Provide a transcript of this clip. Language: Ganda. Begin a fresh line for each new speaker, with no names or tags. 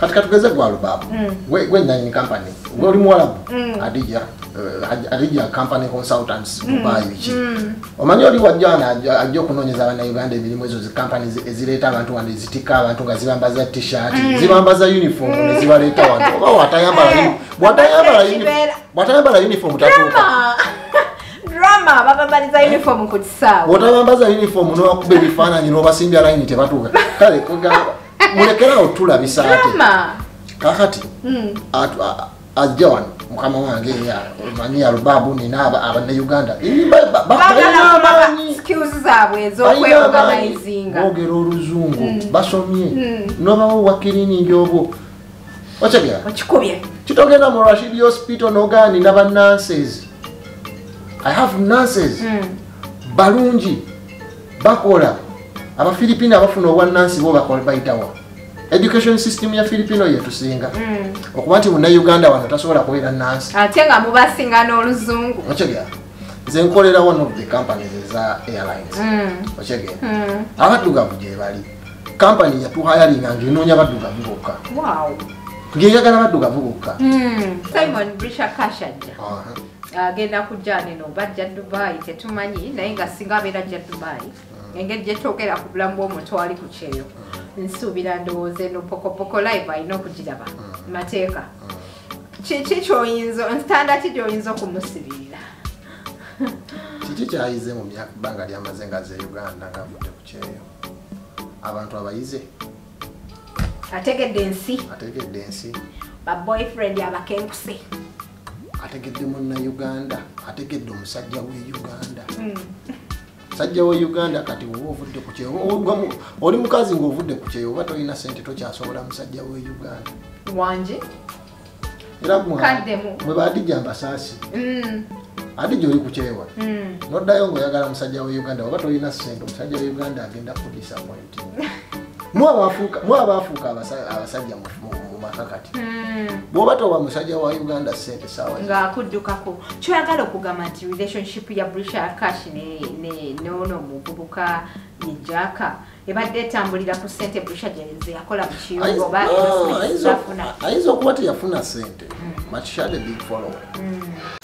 Kati katugeze gwa Lubabu. Gwe nanyini company. Gwe oli Muwarabu. Adija Adija company consultants Dubai biki. Omanyi oli wajja ajja okunoonyeza Bannayuganda emirimu ezo zi companies ezireeta abantu wano, ezitikka abantu nga zibambaza t-shirt, zibambaza uniform ne zibaleeta wano. Oba bw'atayambala uniform tatuuka.
Drama, babambaliza uniform ku kisaawe.
Bw'otabambaza uniform n'obakuba ebifaananyi n'obasimbya layini tebatuuka. Kale kugamba mulekerawo tulabisa ate. Kakati ajja wano mukama wange omanyi ya Lubabu nina Abannayuganda
skills zaabwe ez'okweorganizinga,
boogera oluzungu, basomye, nobawo wakiriningi obwo okyegera
okikubye.
Kitogenda mu Rashid Hospital n'ogaa nina ba nurses. I have nurses balungi bakola. Abafilipino abafuna obwannansi bo bakola bayitawa. Education system ya Filipino yetusinga. Okuba nti Munnayuganda wano tasobola kubeera nansi,
ate nga mubasinga n'oluzungu.
Okyegera, nze nkolera one of the companies eza airlines. Okyegera, abaddugavu gye bali. Company yatuhayaringa ng'enoonya baddugavu bokka. Ng'eyagala baddugavu bokka.
Simon, Brisha Cash ajja, agenda kujja neno bajja Dubai tetumanyi, naye nga singa abeera ajja Dubai, engeri gye twogera ku bulamu bw'omuntu ali ku kyeyo, nsuubira ndowooza eno Pokopoko Live alina okugiraba mateeka. Kiki kyoyinza, ntanda ki gy'oyinza okumusibirira?
Kiki kyayize mu myaka bbanga lyamaze nga azze Uganda ng'avudde ku kyeyo? Abantu abayize.
Ategedde ensi.
Ategedde ensi.
Ba boyfriend abakenkuse.
Ategedde Munnayuganda, ategedde omusajja w'e Uganda. Musajja wa Uganda kati woba ovudde ku kyeyo, oli mukazi ng'ovudde ku kyeyo, oba tolina ssente tokyasobola musajja w'e Uganda.
Wangi?
Era
Kaddemu.
mwe badijja mbasaasi. Adijja oli ku kyewa. N'oddayo ng'oyagala musajja wa Uganda, oba tolina ssente, omusajja wa Uganda agenda kudisappoint. Mwe abaafuuka abasajja mu maka kati. Bw'oba towa musajja wa Uganda ssente saawa zino.
Ng'akuddukako. Kyoyagala okugamba nti relationship ya Brisha Cash ne n'ono omuvubuka ye Jack ebadde etambulira ku ssente Brisha ze yakola mu kiyungu oba investment zafuna?
Ayinza okuba teyafuna ssente, but she had a big following.